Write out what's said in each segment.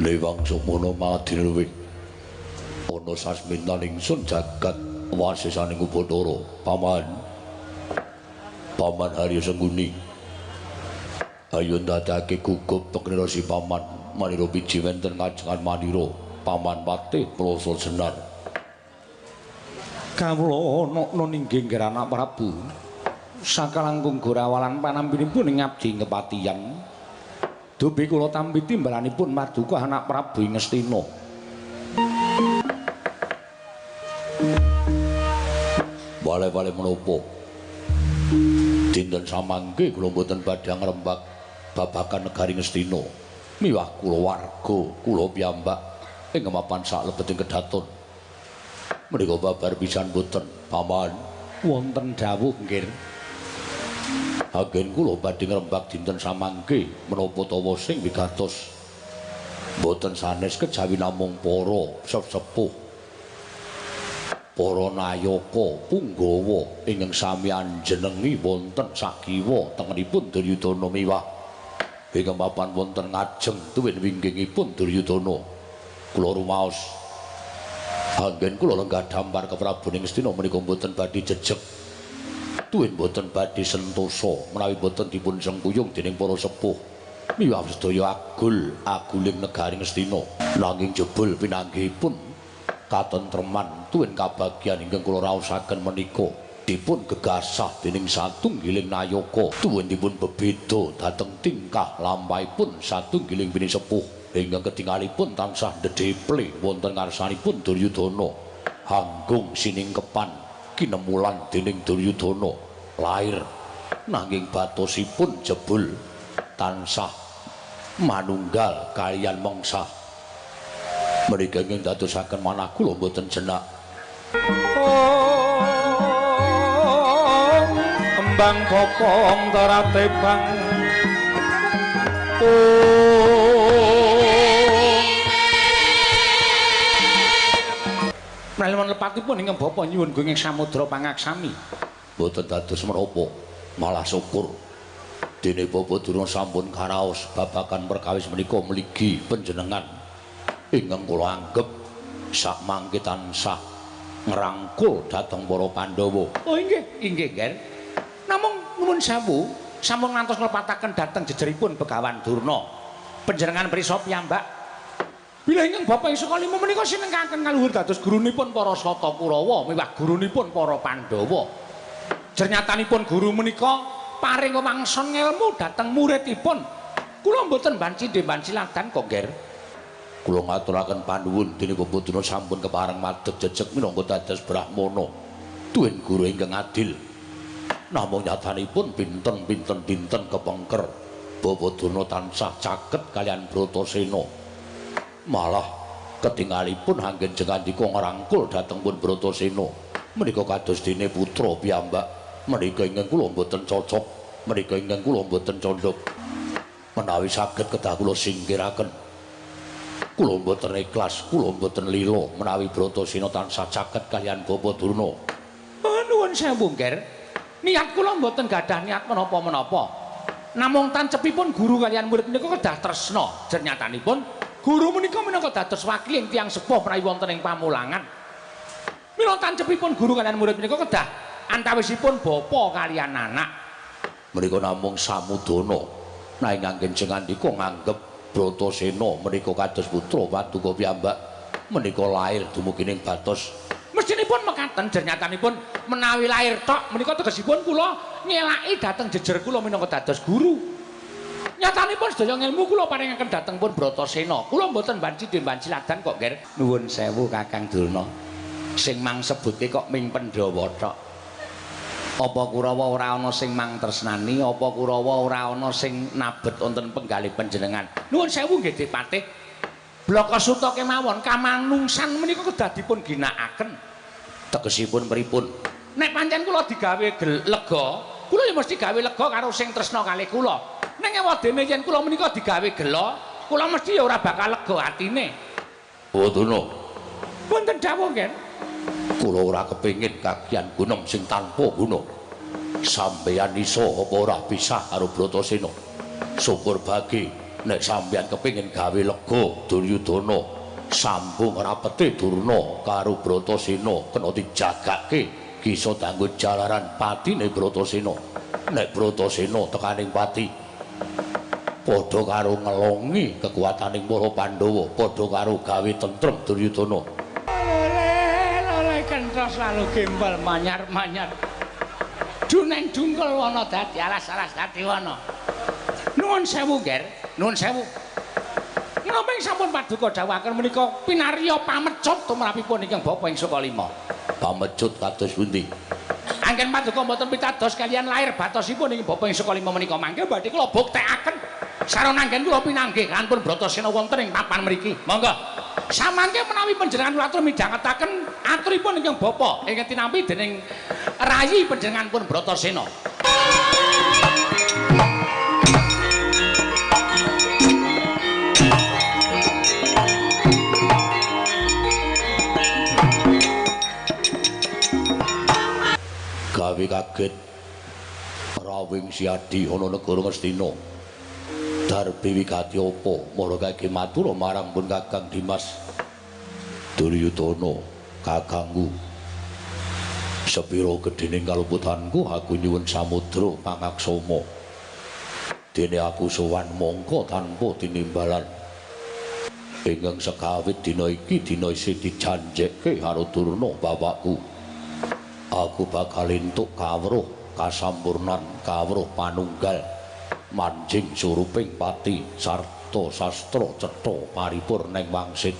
Lewang semono madine luwih ana sasmintaning ingsun jagat wasisaning Bathara. Paman, Paman Harya Sengkuni, ayo ndadekake gugup pengira si paman manira biji wenten ngajengan manira Paman Patih Ploso Jenar. Kawula ana ninggih Anak Prabu sakalangkung gorawalan panampinipun ing abdi kepatihan. Dupi kula tampi timbalanipun paduka Anak Prabu ing Ngastina. Wale-wale menapa? Dinten samangke kula mboten badhe ngrembak babagan negari Ngastina. Miwah kula warga kula piyambak ing mapan saklebeting kedaton. Menika babar pisan mboten, Paman? Wonten dawuh nggih. Agen kula badhe ngrembak dinten samangke menapa tawa sing wigatos mboten sanes kejawi namung para sesepuh, para nayaka punggawa ingkang sami anjenengi wonten sakiwa tengenipun Duryudana miwah ingkang papan wonten ngajeng tuwin winggingipun Duryudana. Kula rumaos anggen kula lenggah dhampar ke Prabu Ngastina menika mboten badhe jejeg tuwin mboten badhe sentosa menawi mboten dipun sengkuyung dening para sepuh miwah sedaya agul aguling negari Ngastina. Nanging jebul pinanggihipun katentreman tuwin kabagyan ingkang kula raosaken menika dipun gegasah dening satunggiling nayaka tuwin dipun bebeda dhateng tingkah lampahipun satunggiling pinisepuh ingkang ketingalipun tansah ndedheple wonten ngarsanipun Duryudana. Hanggung siningkepan kinemulan dening Duryudana lair nanging batosipun jebul tansah manunggal kaliyan mengsah. Menika ingkang dadosaken manah kula mboten jenak. Kembang kopong terate bang Menawi lepatipun ingkang bapa nyuwun gunging samudra pangaksami. Mboten dados menapa, malah syukur. Dene Bapa Durna sampun karaos babagan perkawis menika mligi panjenengan ingkang kula anggep sakmangke tansah ngrangkul dhateng para Pandhawa. Oh inggih, inggih, Nger. Namung nuwun sewu, sampun ngantos nglepataken dhateng jejeripun Begawan Durna. Panjenengan prisa piyambak. Bilih ingkang bapa ing saka lima menika sinengkaken kaluhur dados gurunipun para Sata Kurawa miwah gurunipun para Pandhawa. Jernyatanipun guru menika paring wangson ngelmu dhateng muridipun. Kula mboten banci banci ladan kok, Nger. Kula ngaturaken panuwun dene Bapa Durna sampun kepareng madeg jejeg minangka dados brahmana tuwin guru ingkang adil. Namung nyatanipun pinten-pinten dinten kepengker Bapa Durna tansah caket kaliyan Bratasena. Malah ketingalipun anggen jengandika ngrangkul dhateng pun Bratasena menika kados dene putra piyambak menika ingkang kula mboten cocok, menika ingkang kula mboten condhok. Menawi saged kedah kula singkiraken. Kula mboten ikhlas, kula mboten lila menawi Bratasena tansah caket kaliyan Bapa Durna. Oh, nuwun sewu, Nger. Niat kula mboten gadah niat menapa-menapa. Namung tancepipun guru kaliyan murid menika kedah tresna. Jernyatanipun guru menika minangka dados wakiling tiyang sepuh menawi wonten ing pamulangan. Mila tancepipun guru kaliyan murid menika kedah antawisipun bapa kaliyan anak. Menika namung samudana. Nanging anggen jengandika nganggep Bratasena menika kados putra paduka piyambak menika lair dumugi ing batos. Mestinipun mekaten jernyatanipun menawi lair tok menika tegesipun kula nyelaki dhateng jejer kula minangka dados guru. Nyatanipun sedaya ngelmu kula paringaken dhateng pun Bratasena. Kula mboten banci banci ladan kok, Nger. Nuwun sewu Kakang Durna. Sing mang sebutke kok ming Pandhawa tok. Apa Kurawa ora ana sing mang tresnani, apa Kurawa ora ana sing nabet wonten penggalih panjenengan. Nuwun sewu nggih Dipatih. Blaka suta kemawon kamanungsan menika kedah dipun ginakaken. Tegesipun pripun? Nek pancen kula digawe lega, kula ya mesti gawe lega karo sing tresna kalih kula. Ning ewadene yen kula menika digawe gela, kula mesti ya ora bakal lega atine. Bodona. Wonten dawuh, Nggih. Kula ora kepengin kagian gunem sing tanpa guna. Sampeyan iso apa ora pisah karo Bratasena. Syukur bagi Nek sampeyan kepengin gawe lega Duryudana, sambung rapete Durna karo Bratasena kena dijagake bisa danggo jalaran patine Bratasena. Nek Bratasena tekaning pati padha karo ngelongi kekuataning para Pandhawa, padha karo gawe tentrem Duryudana. Lole lole kenthos lalu gembal manyar-manyar. Duneng dungkul wana dadi alas-alas dadi wana. Nuwun sewu, Nger. Nuwun sewu. Menapa sampun paduka dawuhaken menika pinarya pamecut tumrapipun ingkang bapa ing Sukalima. Pamecut kados pundi? Anggen paduka mboten pitados kaliyan lair batosipun ing bapa ing Sukalima menika mangke badhe kula buktekaken sarana anggen kula pinanggih kanpun Bratasena wonten ing papan mriki. Monggo. Samangke menawi panjenengan kula atur midhangetaken aturipun ingkang bapa ingkang tinampi dening rayi panjenenganipun Bratasena. Gawe kaget Rawing Siadi ana negara Ngastina. Darbi wigati apa mara kage matur marang pun Kakang Dimas Duryudana kakangku. Sepira gedhening kaluputanku aku nyuwun samudra pangaksama. Dene aku sowan mongko tanpa tinimbalan. Ingkang sekawit dina iki dina isih dijanjekke karo Durna bapakku. Aku bakal entuk kawruh kasampurnan kawruh panunggal manjing suruping pati sarta sastra cetha paripurning wangsit.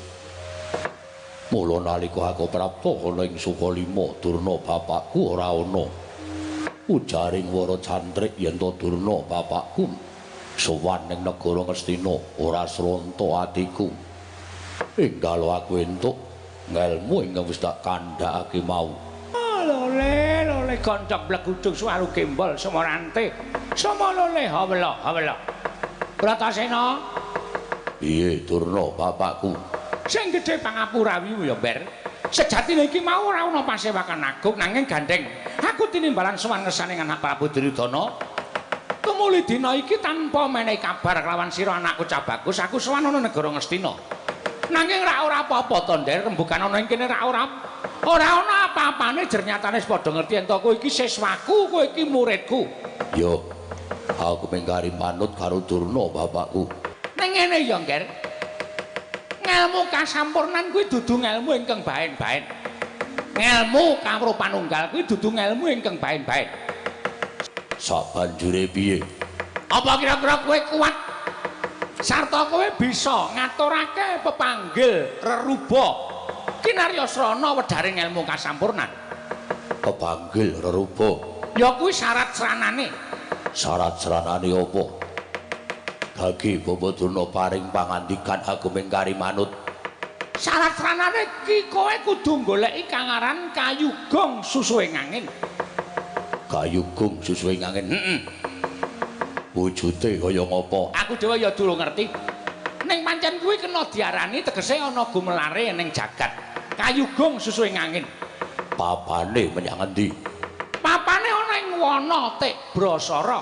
Mula nalika aku prapta ana ing Sukalima Durna bapakku ora ana. Ujaring wara cantrik yen to Durna bapakku sowan ning negara Ngastina ora sronta atiku. Enggal aku entuk ngelmu ingkang wis tak kandhakake mau. Lole lole gondhok blegudung suwalu gembol semorante soma lole hawela hawela. Bratasena. Piye Durna bapakku? Sing gedhe pangapurawi ya, Ber. Sejatine iki mau ora ana pasewakan agung nanging gandeng aku tinimbalan sowan ngersane anak Prabu Duryudana. Tumuli dina iki tanpa menehi kabar kelawan sira anakku Cah Bagus aku sowan ana negara Ngastina. Nanging rak ora apa-apa to, Nder, rembugan ana ing kene rak ora ana apa-apane jer nyatane wis padha ngerti yen to kowe iki siswaku, kowe iki muridku. Yo, aku mengkari manut karo Durna bapakku. Ning ngene ya, Nger. Ngelmu kasampurnan kuwi dudu ngelmu ingkang baen-baen. Ngelmu kawruh panunggal kuwi dudu ngelmu ingkang baen-baen. Sabanjure piye? Apa kira-kira kowe kuat sarta kowe bisa ngaturake pepanggil reruba kinarya srana wedharing ilmu kasampurnan? Pepanggil reruba ya kuwi syarat sranane. Syarat sranane apa? Dagi Bapa Durna paring pangandikan aku mengkari manut. Syarat sranane ki kowe kudu goleki kang aran kayu gong susuhe ngangin. Kayu gong susuhe ngangin? Heeh. Wujude kaya ngapa? Aku dhewe ya durung ngerti. Ning pancen kuwi kena diarani tegese ana gumelare ning jagat. Kayu gong susuhe ngangin. Papane menyang endi? Papane ana ing wana Tikbrasara.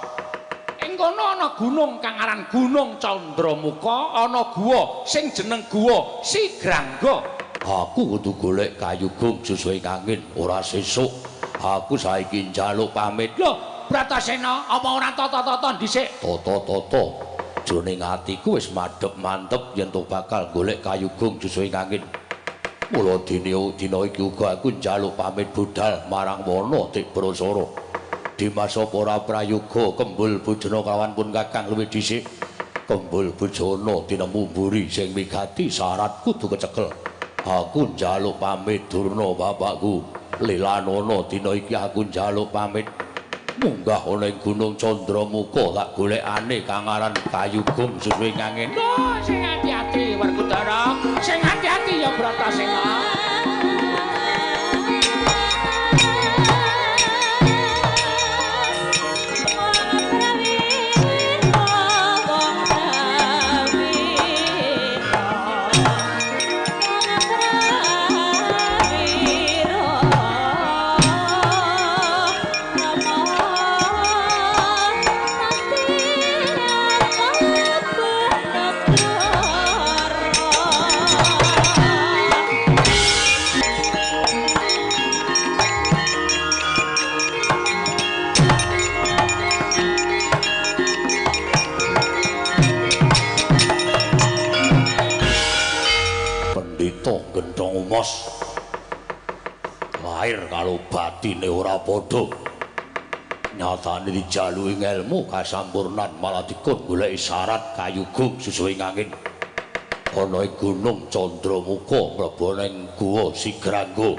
Ing kono ana gunung kang aran Gunung Candramuka, ana guwa sing jeneng Guwa Sigrangga. Aku kudu golek kayu gong susuhe ngangin ora sesuk. Aku saiki njaluk pamit. Lho, Bratasena, apa ora tata-tata dhisik? Tata-tata. Jroning atiku wis madhep mantep yen to bakal golek kayu gong susuhe ngangin. Mula dene dina iki uga aku njaluk pamit budal marang wana Tikbrasara. Dimas apa ora prayoga kembul bojona kawan pun Kakang luwih dhisik. Kembul bojona tinemu mburi sing migati syarat kudu kecekel. Aku njaluk pamit Durna bapakku. Lelanono dina iki aku njaluk pamit. Munggah ana ing Gunung Candramuka tak golekane kang aran kayu gong susuhe ngangin. Lho, sing ati-ati Werkudara, sing ati-ati ya Bratasena. Bye. Mos. Lair karo batine ora padha. Nyatane dijaluki ngelmu kasampurnan malah dikon goleki syarat kayugung susuhing angin. Ana ing Gunung Candramuka mlebu ning Guwa Sigrangga.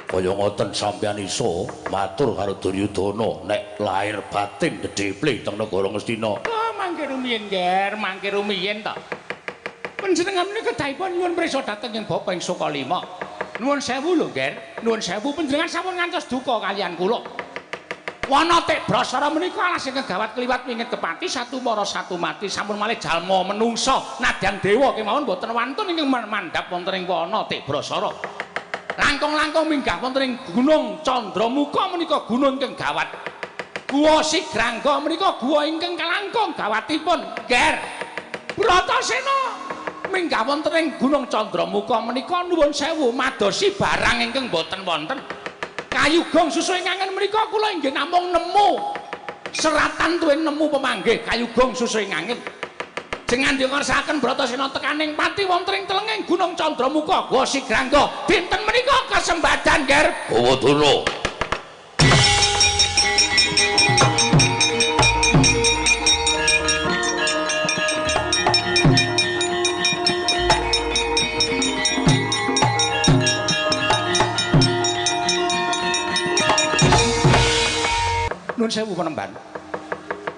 Kaya ngoten sampeyan iso matur karo Duryudana nek lair batin gedheple teng negara Ngastina. Oh, mangke rumiyin, Ger, mangke rumiyin to. Panjenengan menika kedahipun nyuwun prisa dhateng ing Bapa ing Sukalima. Nuwun sewu lho, Ger. Nuwun sewu panjenengan sampun ngantos duka kaliyan kula. Wana Tik Brasara menika alas ingkang gawat kliwat wingit kepati satu mara satu mati sampun malih jalma menungsa nadyan dewa kemawon boten wantun ingkang mandhap wonten ing wana Tik Brasara. Langkung-langkung minggah wonten ing Gunung Candramuka menika gunung ingkang gawat. Guwa Sigrangga menika guwa ingkang kalangkung gawatipun, Ger. Bratasena minggah wonten ing Gunung Candramuka menika nuwun sewu madosi barang ingkang boten wonten. Kayugong susuhing angin menika kula inggih namung nemu seratan tuwin nemu pemanggih kayugong susuhing angin. Jengan dikersakaken Bratasena tekaning pati wonten ing telenging Gunung Candramuka Guwa Sigrangga dinten menika kasembadan, Ger. Bawadana. Nuwun sewu penemban.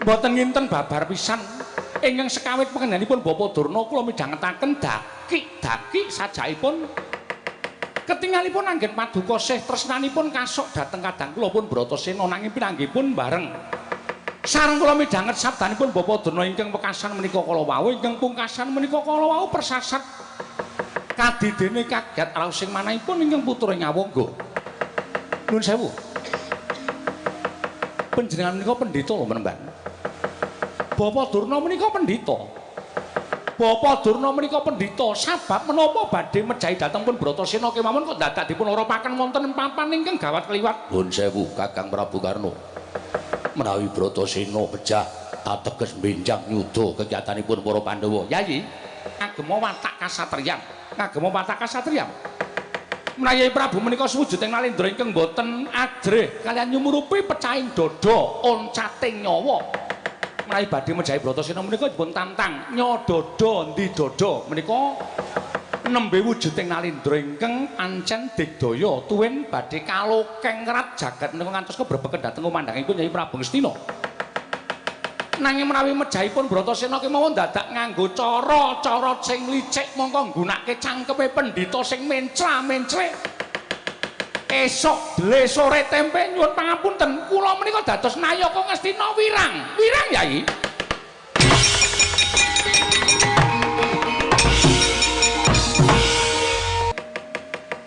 Mboten nginten babar pisan ingkang sekawit pengendhanipun Bapak Durna kula midhangetaken daki-daki sajakipun ketingalipun anggen paduka sih tresnanipun kasok dhateng kadang kula pun Bratasena nanging pinanggihipun bareng. Sareng kula midhanget sabdanipun Bapak Durna ingkang wekasan menika kala wau ingkang pungkasan menika kala wau persasat kadidene kaget raos sing manahipun ingkang putra Ngawangga. Nuwun sewu. Panjenengan menika pendhita lho penemban. Bapak Durna menika pendhita. Bapak Durna menika pendhita sabab menapa badhe mejahi dhateng pun Bratasena kemawon kok dadak dipun oropaken wonten papan ingkang gawat kliwat. Nuwun sewu Kakang Prabu Karna. Menawi Bratasena pejah ateges benjang nyuda kegiatanipun para Pandhawa. Yayi, ngagema watak kasatriyan. Ngagema watak kasatriyan. Menawi Prabu menika suwujuding nalendra ingkang boten ajrih kaliyan nyumurupi pecahing dada oncating nyawa. Menawi badhe mejahi Bratasena menika dipun tantang nyadada ndi dada menika nembe wujuding nalendra ingkang ancen digdaya tuwin badhe kalokeng rat jagat menika ngantos kebrebeken dhateng kumandhangipun Yai Prabu Ngastina. Nanging menawi mejahipun Bratasena kemawon dadak nganggo cara-cara sing licik mongko nggunakake cangkeme pendhita sing mencla-menclek. Esuk dele sore tempe nyuwun pangapunten kula menika dados nayaka Ngastina wirang. Wirang Yai.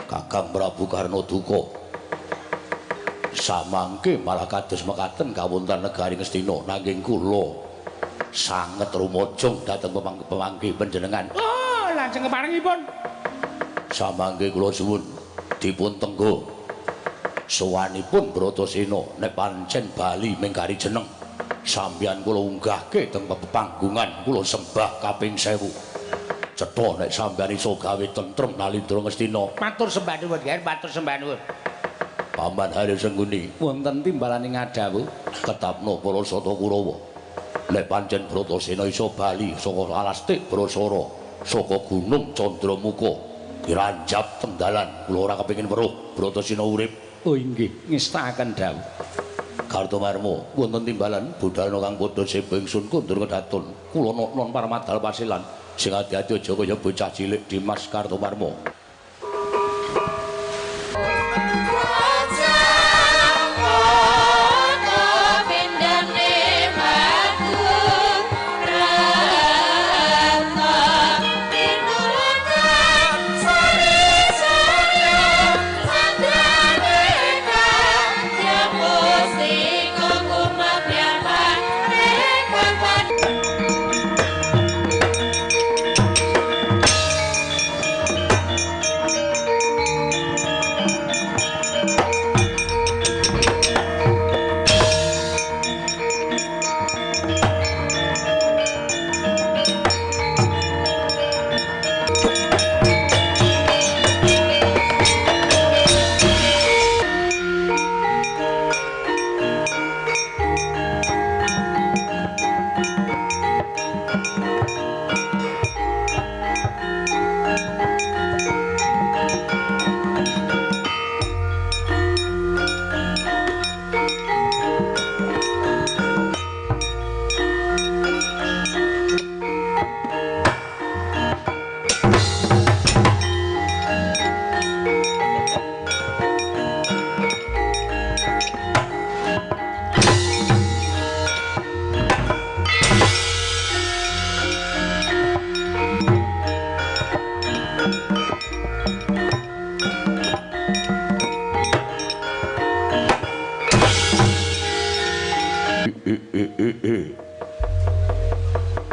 Kakang Prabu Karna duka. Samangke malah kados mekaten kawontenan negari Ngastina nanging kula sanget rumajung dhateng pemanggih panjenengan. Oh, lajeng keparengipun. Samangke kula suwun dipun tenggo sowanipun Bratasena nek pancen bali mengkari jeneng sampeyan kula unggahke teng pepanggungan kula sembah kaping 1000. Cetha nek sampeyan iso gawe tentrem nalindra Ngastina. Matur sembah nuwun, Ger, matur sembah nuwun. Paman Hari Sengguni wonten timbalane ngadhawuh ketapno para Sata Kurawa. Nek pancen Bratasena iso bali saka alas Tik Brasara saka Gunung Candramuka diranjap teng dalan kula ora kepengin weruh Bratasena urip. Oh inggih, ngestakaken dawuh. Kartomarma wonten timbalan budalna kang padha seba ingsun kundur kedaton. Kula non parmadal pasilan sing ati-ati aja kaya bocah cilik Dimas Kartomarma.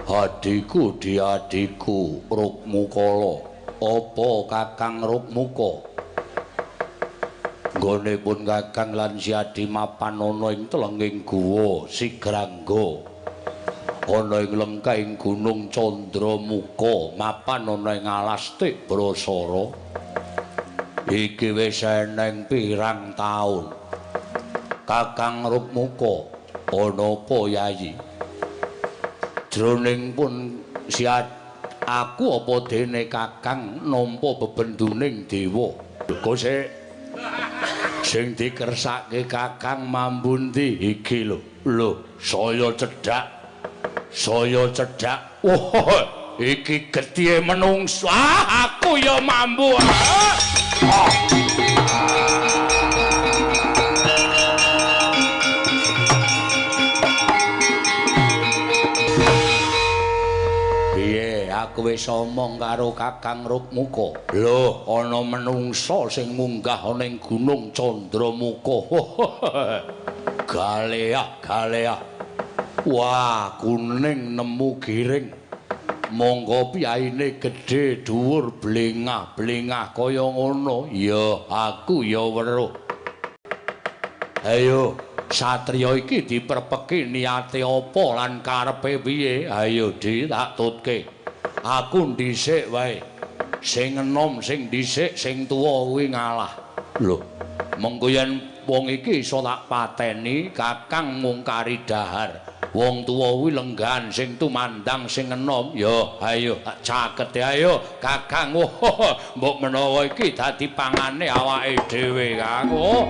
Adhiku diadhiku Rukmukala, apa Kakang Rukmuka? Nggone pun Kakang lan si Adi mapan ana ing telenging guwa Sigrangga. Ana ing lengkahing Gunung Candramuka, mapan ana ing alas Tibrasara. Iki wis eneng pirang taun. Kakang Rukmuka, ana apa Yayi? Jroning pun si aku apa dene Kakang nampa bebenduning dewa. Kose sing dikersake Kakang mambu ndi iki lho. Lho, saya cedhak. Saya cedhak. Wah, iki gethihe menungsa. Ah, aku ya mambu. Ah. Aku wis omong karo Kakang Rukmuka. Lho, ana menungsa sing munggah ana ing Gunung Candramuka. Galeah, galeah. Wah, kuning nemu giring. Monggo piyaine gedhe dhuwur blengah-blengah kaya ngono. Ya, aku ya weruh. Ayo, satriya iki diperpeki niate apa lan karepe piye? Ayo, Di, tak tutke. Aku dhisik wae. Sing enom sing dhisik, sing tuwa kuwi ngalah. Lho, mengko yen wong iki iso tak pateni, Kakang mung kari dahar. Wong tuwa kuwi lenggahan sing tumandang sing enom. Ya, ayo tak cakete ayo, Kakang. Oh, mbok menawa iki dadi pangane awake dhewe, Kang. Oh.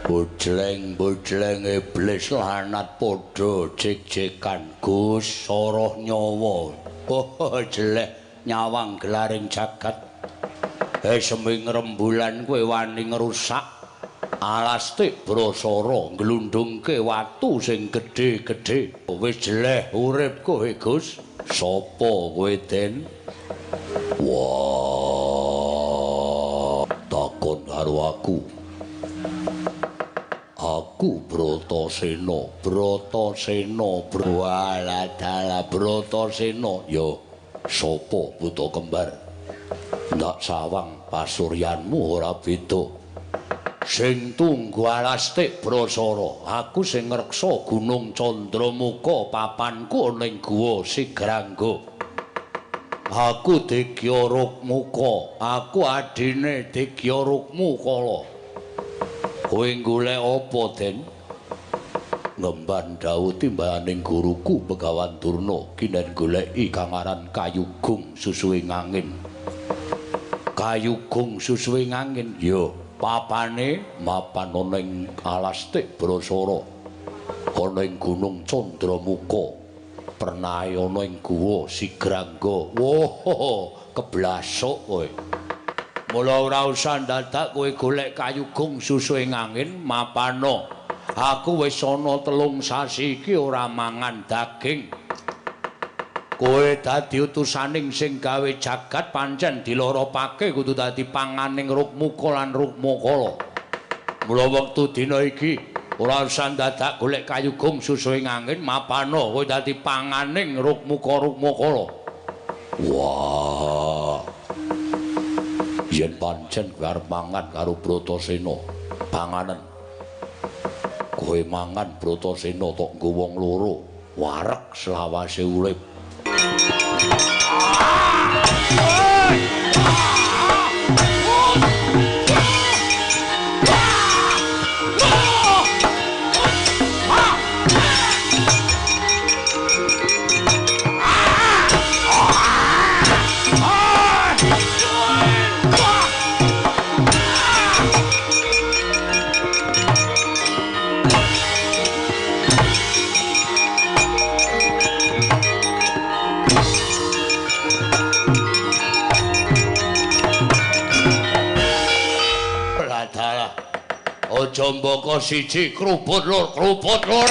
Bojleng-bojleng iblis lanat padha jek-jekan Gus soroh nyawa. Oh, jelek nyawang gelaring jagat. Seming rembulan kowe wani ngrusak alas Tibrasara, nglundungke watu sing gedhe-gedhe. Wis jeleh urip kowe, Gus. Sapa kowe, Den? Wah, takon karo aku. Aku Bratasena, Bratasena, Brawaladala Bratasena. Ya, sapa buta kembar? Ndak sawang pasuryanmu ora beda. Sing tunggu alas Tibrasara, aku sing ngreksa Gunung Candramuka, papanku ana ing Guwa Sigrangga. Aku Digya Rukmuka, aku adine Digya Rukmukala. Kowe golek apa, Den? Ngemban dawuh timbahaning guruku Begawan Durna, kinen goleki kang aran Kayugung susuhe ngangin. Kayugung susuhe ngangin? Ya, papane mapan ana ing alas Tibrasara, ana ing Gunung Candramuka, pernahe ana ing Guwa Sigrangga. Wah, keblasuk kowe. Mula ora usah ndadak kowe golek Kayugung susuhe ngangin, mapano. Aku wis ana 3 sasi iki ora mangan daging. Kowe dadi utusaning sing gawe jagat pancen diloropake kudu dadi panganing Rukmuka lan Rukmukala. Mula wektu dina iki ora usah ndadak golek Kayugung susuhe ngangin, mapano kowe dadi panganing Rukmuka Rukmukala. Wah. Yen pancen kowe arep mangan karo Bratasena, panganen. Kowe mangan Bratasena tok nggo wong loro, wareg selawase urip. Ladalah. Aja mboko siji krubut lur, krubut lur.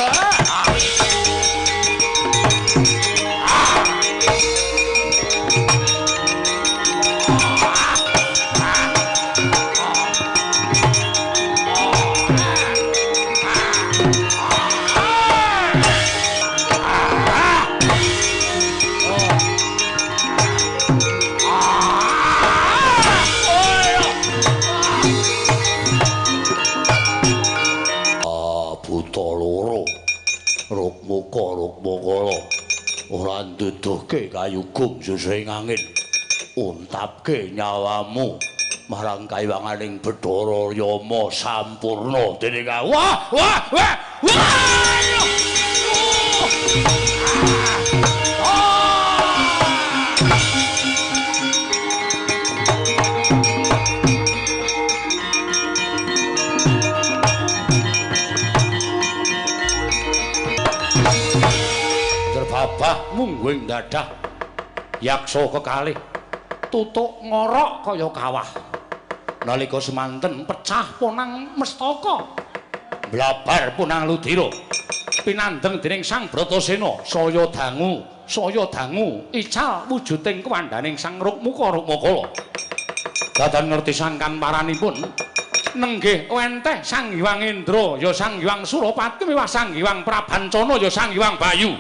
Rukmaka ora nduduhke kayugung susing angin, untapke nyawamu marang kaiwanganing Bathara Yama sampurna dening wah wah wah wah. Babah mungguing dadah yaksa kekalih tutuk ngorok kaya kawah. Nalika semanten pecah ponang mestaka, blabar ponang ludira, pinandheng dening Sang Bratasena. Saya dangu ical wujuding kewandhaning Sang Rukmuka Rukmakala. Dadan ngerti sangkan paranipun nenggih wenteh Sang Hyang Indra ya Sang Hyang Surapati miwah Sang Hyang Prabancana ya Sang Hyang Bayu.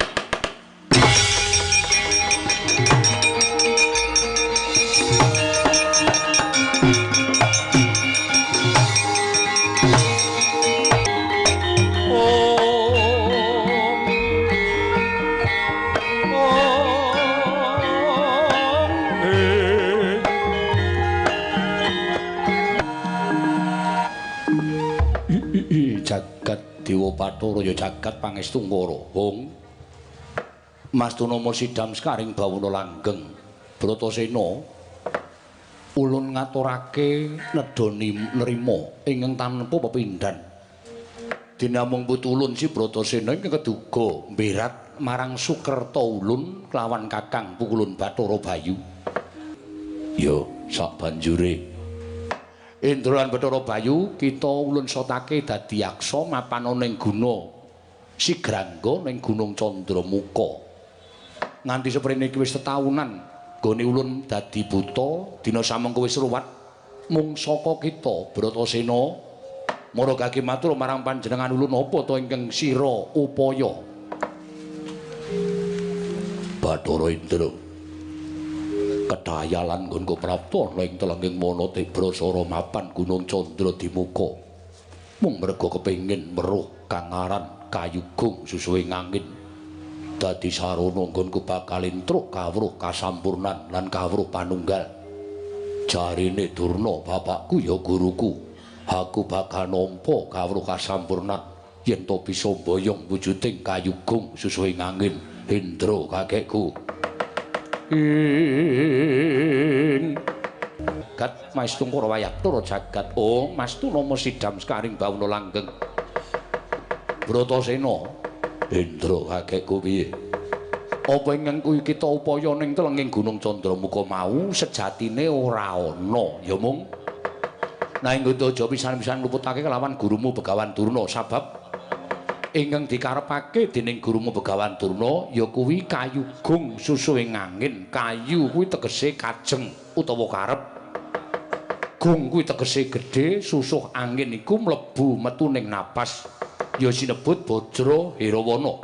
Jagat Dewa Bathara ya jagat Pangestungkara. Hong Mas Tunama sidam sekaring bawana langgeng. Bratasena ulun ngaturake nedha nrima ingkang tanpa pepindhan. Dene amung putu ulun si Bratasena ingkang keduga mberat marang Sukerta ulun kelawan Kakang Pukulun Bathara Bayu. Ya sak banjure Indra lan Bathara Bayu kita ulun sotake dadi yaksa mapan ning guna Sigrangga ning Gunung Candramuka. Nganti seprene iki wis setaunan nggone ulun dadi buta, dina samengko wis ruwat mung saka kita Bratasena maragake matur marang panjenengan ulun apa ta ingkang sira upaya. Bathara Indra kedayalan nggonku prapta ana ing telengging wana Tebrasara mapan Gunung Candra Dimuka. Mung merga kepengin weruh kang aran kayugung susuhing angin dadi sarana nggonku bakal entruk kawruh kasampurnan lan kawruh panunggal. Jarine Durna bapakku ya guruku, aku bakal nampa kawruh kasampurnan yen to bisa mboyong wujuding kayugung susuhing angin. Indra kakekku ing jagat Maestungkara wayaktura jagat. Oh Mas Tunama sidam sekaring bawana langgeng. Bratasena Indra kakekku piye? Apa ingkang kuwi kita upaya ning telenging Gunung Candramuka mau sejatine ora ana ya mung nanging aja pisan-pisan ngluputake kelawan gurumu Begawan Durna, sabab ingkang dikarepake dening gurumu Begawan Durna ya kuwi kayugung susuhing angin. Kayu kuwi tegese kajeng utawa karep, gung kuwi tegese gedhe, susuh angin iku mlebu metu ning napas ya sinebut Bajra Hirawana.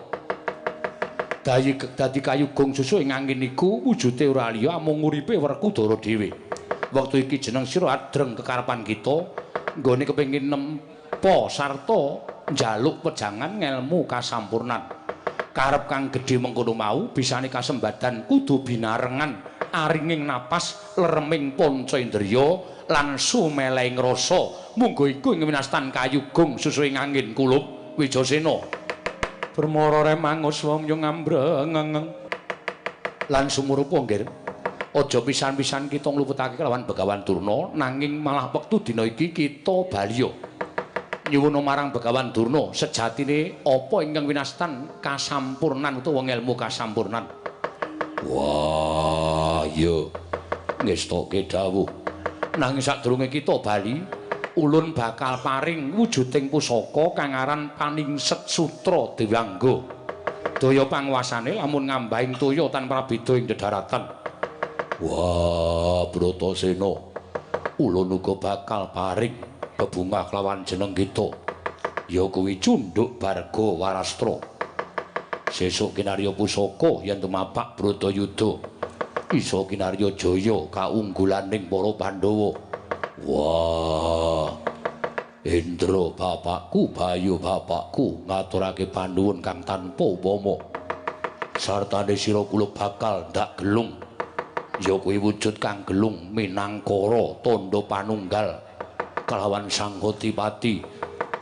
Dadi kayugung susuhing angin iku wujude ora liya amung uripe Werkudara dhewe. Wektu iki jeneng sira adreng kekarepan kita nggone kepengin nempa sarta njaluk wejangan ngelmu kasampurnan. Karep kang gedhe mengkono mau bisane kasembadan kudu binarengan aringing napas, lereming panca indriya lan sumelehing rasa. Munggo iku ing winastan kayugung susuhing angin kulup Wijasena. Permara remangus wong yo ngambreng lan sumurupa nggih. Aja pisan-pisan kita ngluputake kelawan Begawan Durna, nanging malah wektu dina iki kita baliya Nyuwun marang Begawan Durna, sejatine apa ingkang winastan kasampurnan utawa ngelmu kasampurnan? Wah, iya. Ngestoke dawuh. Nanging sadurunge kita bali, ulun bakal paring wujuding pusaka kang aran Paningset Sutra Dewangga. Daya panguasane lamun ngambahing toya tanpa prabeda ing dedaratan. Wah, Bratasena, ulun uga bakal paring bebungah kelawan jeneng kita. Ya kuwi Cunduk Barga Warastra. Sesuk kinarya pusaka yen tumapak Bratayuda isa kinarya jaya kaunggulaning para Pandhawa. Wah, Indra bapakku, Bayu bapakku ngaturake panuwun kang tanpa upama. Sartane sira kula bakal ndak gelung. Ya kuwi wujud kang gelung minangkara tandha panunggal kelawan Sang Gotipati.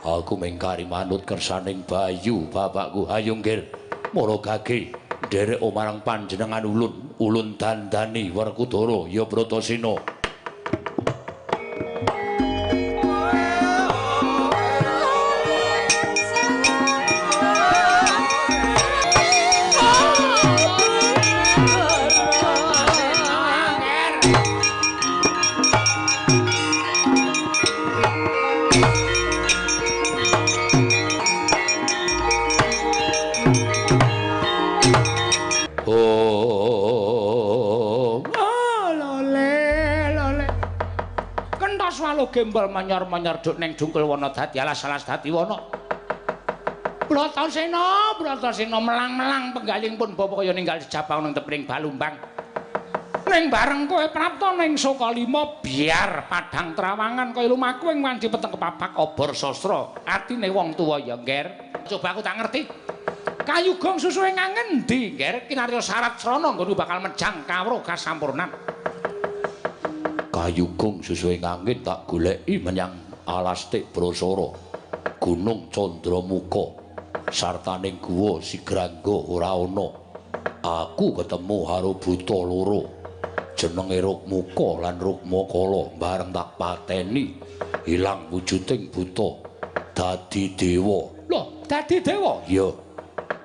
Aku mengkari manut kersaning Bayu bapakku. Ayo nggir, mara gage nderek marang panjenengan ulun, ulun dandani Werkudara ya Bratasena. Gembol manyor-manyor duk neng dungkul wana dadi alas-alas dadi wana. Bratasena, Bratasena melang-melang penggaling pun bapa kaya ninggal jejabang nang tepring Balumbang. Ning bareng kowe prapta ning Sukalima biar padhang trawangan kaya lumaku ing wanci peteng kepapak obor sastra. Atine wong tuwa ya, Ngger. Coba aku tak ngerti. Kayu gong susuhe ngendi, Ngger? Kinarya syarat srana nggonku bakal mejang kawruh kasampurnan. Kayu gong susuhe ngangin tak goleki menyang alas Tik Brasara, Gunung Candramuka, sartaning guwa Sigrangga ora ana. Aku ketemu karo buta loro, jenenge Rukmuka lan Rukmakala, bareng tak pateni ilang wujuding buta dadi dewa. Lho, dadi dewa? Iya.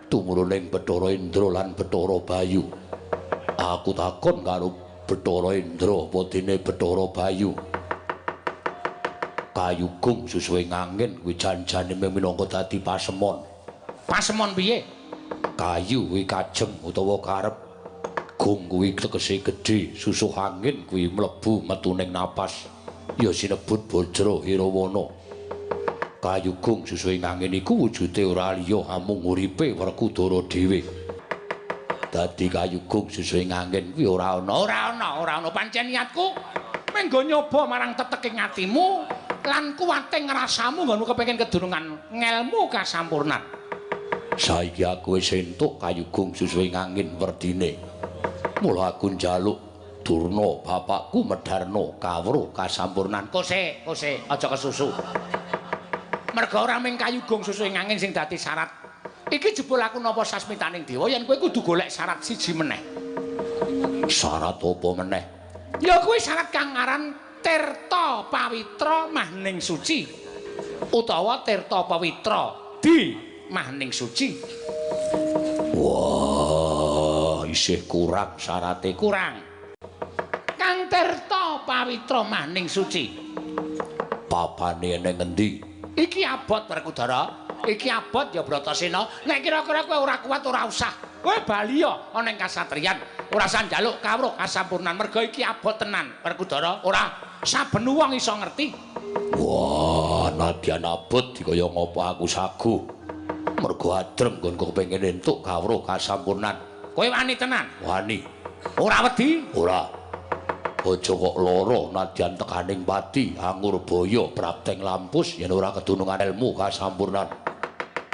Tumuruning Bathara Indra lan Bathara Bayu. Aku takon karo Bathara Indra apa dene Bathara Bayu. Kayu gong susuhe ngangin kuwi janjane minangka dadi pasemon. Pasemon piye? Kayu kuwi kajeng utawa karep. Gong kuwi tegese gedhe, susuh angin kuwi mlebu metu ning napas. Ya sinebut Bajra Hirawana. Kayu gong susuhe ngangin iku wujude ora liya amung uripe Werkudara dhewe. Dadi kayu gong susuhe ngangin kuwi ora ana. Ora ana, ora ana pancen niatku menggo nyoba marang teteking atimu lan kuwate ngrasamu nggonmu kepengin kedunungan ngelmu kasampurnan. Saiki aku wis entuk kayu gong susuhe ngangin werdine. Mula aku njaluk Durna bapakku medharna kawruh kasampurnan. Kose, kose, aja kesusu. Merga ora mung kayu gong susuhe ngangin sing dadi syarat. Iki jebul aku napa sasmitaning dewa yen kowe kudu golek syarat siji meneh. Syarat apa meneh? Ya kuwi syarat kang aran Tirta Pawitra Mahning Suci utawa Tirta Pawitra di Mahning Suci. Wah, isih kurang syarate. Kurang. Kang Tirta Pawitra Mahning Suci. Papane ning ngendi? Iki abot Werkudara. Iki abot ya Bratasena. Nek kira-kira kowe ora kuat ora usah. Kowe bali ya ana ing kasatriyan. Ora usah njaluk kawruh kasampurnan merga iki abot tenan Werkudara. Ora saben wong iso ngerti. Wah, nadyan abot dikaya ngopo aku sagu. Merga adrem nggonku kepengin entuk kawruh kasampurnan. Kowe wani tenan? Wani. Ora wedi? Ora. Aja kok lara nadyan tekaning pati Angurbaya prapteng lampus yen ora kedunungan ilmu kasampurnan.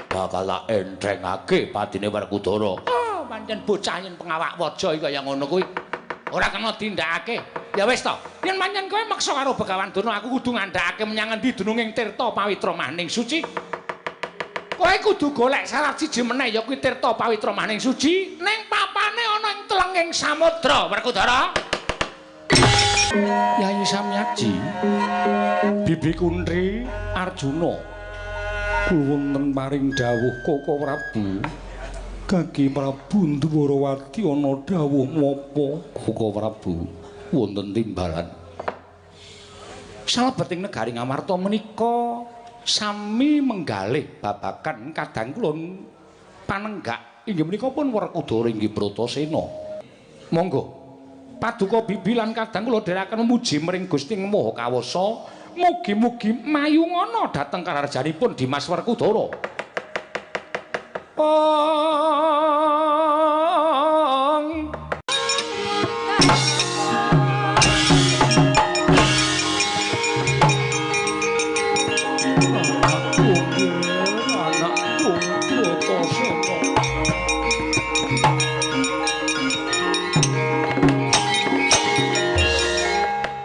Bakal tak enthengake patine Werkudara. Oh, pancen bocah yen pengawak waja iki kaya ngono kuwi. Ora kena dindakake. Ya wis to, yen pancen kowe meksa karo Begawan Durna aku kudu ngandhakake menyang endi dununging Tirta Pawitra Mahning Suci. Kowe kudu golek syarat siji meneh ya kuwi Tirta Pawitra Mahning Suci ning papane ana ing telenging samudra Werkudara. Yayi Samyaji, Bibi Kuntri, Arjuna. Wonten paring dawuh Koko Prabu. Kaki Prabu Ndwarawati ana dawuh napa? Koko Prabu, wonten timbalan. Salebeting negari Ngamarta menika sami menggalih babagan kadang kula panenggak inggih menika pun Werkudara inggih Bratasena. Monggo paduka bibi lan kadang kula dherekaken muji mring Gusti Maha Kawasa. Mugi-mugi mayungana dhateng kararjanipun Dimas Werkudara. Ong Anakku Bratasena.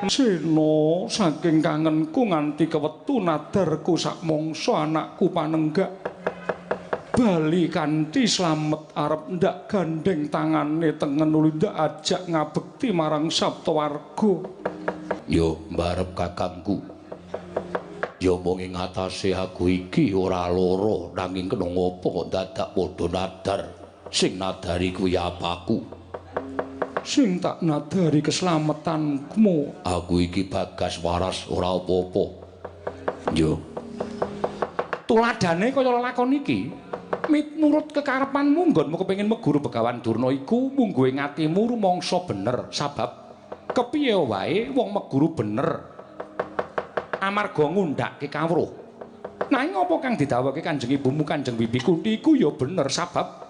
Sena saking kangenku nganti kewetu nadarku sak mangsa anakku panenggak bali kanthi slamet arep ndak gandeng tangane tengen nuli ndak ajak ngabekti marang Saptawarga. Yo mbarep kakangku. Yo mung ing atase aku iki ora lara nanging kena ngopo kok dadak padha nadar. Sing nadari kuwi apaku? Sing tak nadari keslametanmu. Aku iki bagas waras ora apa-apa. Yo. Tuladane kaya lelakon iki, miturut kekarepanmu nggonmu kepengin meguru Begawan Durna iku mungguhe atimu rumangsa bener sabab kepiye wae wong meguru bener amarga ngundhake kawruh. Nanging apa kang didhawuhake Kanjeng Ibumu Kanjeng Bibi Kunti iku ya bener sabab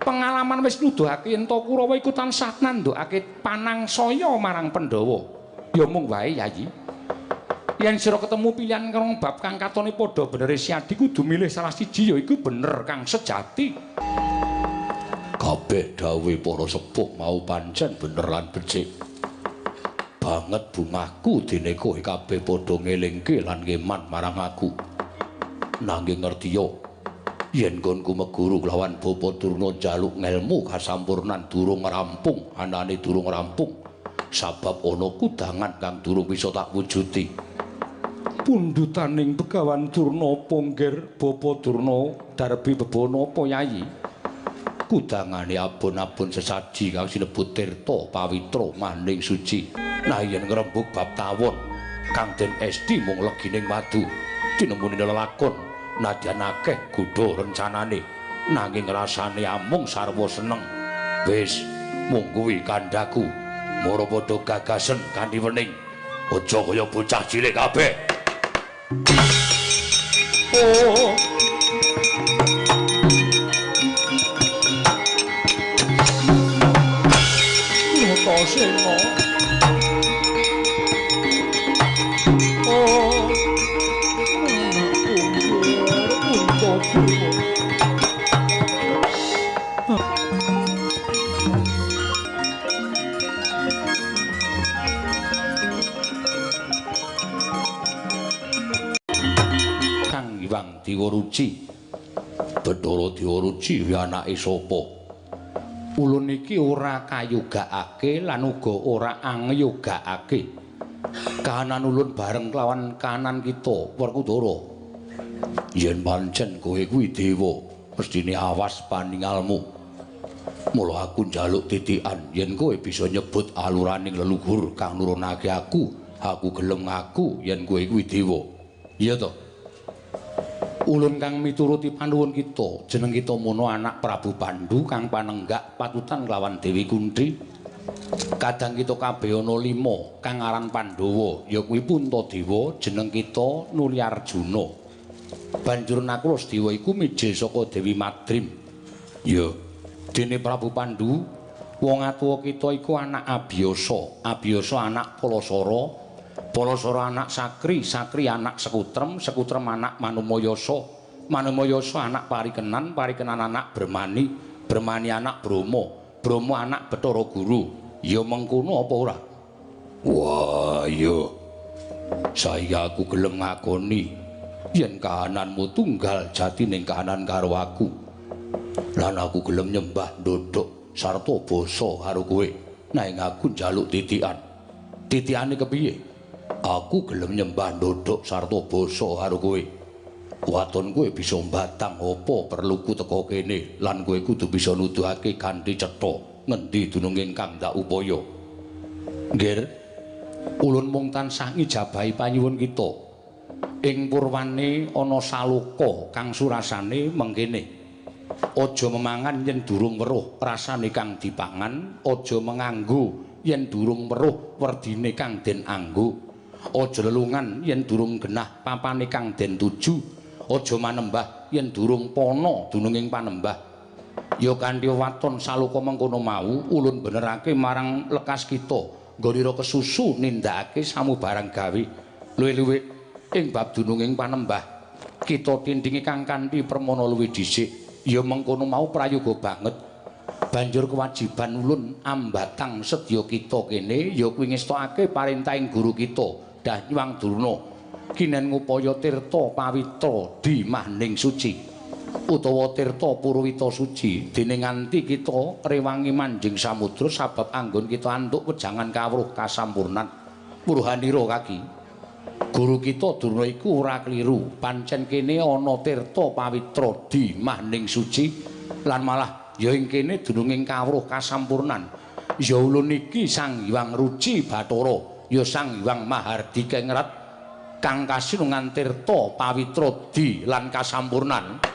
pengalaman wis nuduhake yen to Kurawa iku tansah nandukake panangsaya marang Pandhawa. Ya mung wae Yayi. Yen sira ketemu pilihan rong bab kang katone padha benere Siadi kudu milih salah siji ya iku bener kang sejati. Kabeh dawuhe para sepuh mau pancen bener lan becik. Banget bungahku dene kowe kabeh padha ngelingke lan ngeman marang aku. Nanging ngertiya yen nggonku meguru kelawan Bapa Durna njaluk ngelmu kasampurnan durung rampung, anane durung rampung sabab ana kudangan kang durung bisa tak wujudi. Pundhutaning Begawan Durna apa nggir Bapa Durna darbi bebana apa Yayi? Kudangane abon-abon sesaji kang sinebut tirta pawitra maning suci. Nah yen ngrembug bab tawon kang den esti mung legining madu tinemune lelakon nadyan akeh godha rencanane nanging rasane amung sarwa seneng. Wis mung kuwi kandhaku, mara padha gagasen kanthi wening, aja kaya bocah cilik kabeh. Oh. Bratasena. Oh. Kang Hyang Dewa Ruci. Bathara Dewa Ruci kuwi anake sapa? Ulun iki ora kayogakake lan uga ora angyogakake. Kahanan ulun bareng kelawan kahanan kita Werkudara. Yen pancen kowe kuwi dewa, mestine awas paningalmu. Mula aku njaluk titikan yen kowe bisa nyebut aluraning leluhur kang nurunake aku, aku gelem ngaku yen kowe kuwi dewa. Iya to? Ulun kang mituruti panuwun kita, jeneng kita mono anak Prabu Pandu kang panenggak patutan kelawan Dewi Kunti. Kadang kita kabeh ana 5 kang aran Pandhawa, ya kuwi Puntadewa, jeneng kita nuli Arjuna. Banjur Nakula Sedewa iku mijil saka Dewi Madrim. Ya, dene Prabu Pandu, wong atuwa kita iku anak Abiyasa, Abiyasa anak Palasara, Palasara anak Sakri, Sakri anak Sekutrem, Sekutrem anak Manumayasa, Manumayasa anak Parikenan, Parikenan anak Bremani, Bremani anak Brahma, Brahma anak Bathara Guru. Ya mengkono apa ora? Wah, iya. Saiki aku gelem ngakoni yen kahananmu tunggal jatining kahanan karo aku. Lan aku gelem nyembah ndodhok sarta basa karo kowe. Nanging aku njaluk titikan. Titikane kepiye? Aku gelem nyembah ndodhok sarta basa karo kowe. Waton kowe bisa mbatang apa perluku teka kene lan kowe kudu bisa nuduhake kanthi cetha ngendi dununge kang ndak upaya. Nggir, ulun mung tansah ngijabahi panyuwun kita. Ing purwane ana saloka kang surasane mengkene. Aja memangan yen durung weruh rasane kang dipangan, aja menganggo yen durung weruh werdine kang den anggo. Aja lelungan yen durung genah papane kang den tuju. Aja manembah yen durung pana dununging panembah. Ya kanthi waton saloka mengkono mau ulun benerake marang lekas kita nggonira kesusu nindakake samubarang gawe. Luwih-luwih ing bab dununging panembah kita tindingi kang kanthi permana luwih dhisik. Ya mengkono mau prayoga banget. Banjur kewajiban ulun ambatang sedya kita kene ya kuwi ngestokake parentahing guru kita Danyang Durna kinen ngupaya tirta pawitra di mahning suci utawa tirta purwita suci dene nganti kita rewangi manjing samudra sabab anggon kita antuk wejangan kawruh kasampurnan. Purhanira kaki guru kita Durna iku ora kliru, pancen kene ana tirta pawitra di mahning suci lan malah ya ing kene dununging kawruh kasampurnan. Ya ulun iki Sang Hyang Ruci Bathara, ya Sang Hyang Mahardika Ngrat kang kasinungan tirta pawitra di lan kasampurnan.